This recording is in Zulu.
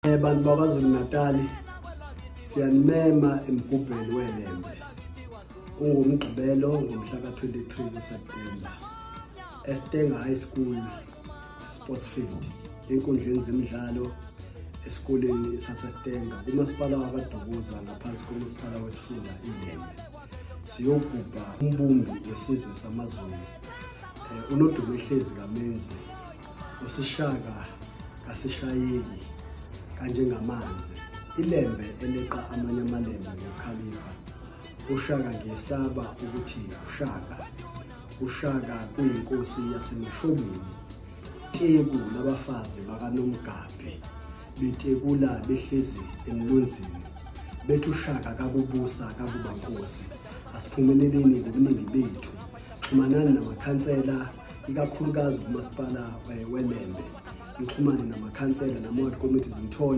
Bantu baKwaZulu Natal, siyanimema emgubheni weLembe. KungoMgqibelo ngomhla ka-23 kuSeptemba eStanger High School Sports Field, enkundleni zemidlalo esikoleni saseStanger, kumasipala wakwaDukuza, ngaphansi komasipala wesifunda iLembe. Siyogubha umbumbi wesizwe samaZulu, uNodumehlezi kaMenzi, usishaka kasishayeki kanjengamanzi, ilembe eleqa amanye amalembe ngokukhalipha. UShaka ngiyesaba ukuthi uShaka, uShaka kuyinkosi yaseMashobeni, teku labafazi bakaNomgabhe betekula behlezi emlonzini, bethi uShaka kakubusa kakuba nkosi. Asiphumeleleni ngobuningi bethu. Xhumanani namakhansela, ikakhulukazi kumasipala weLembe, nixhumane namakhansela nama-ward committees, ngithole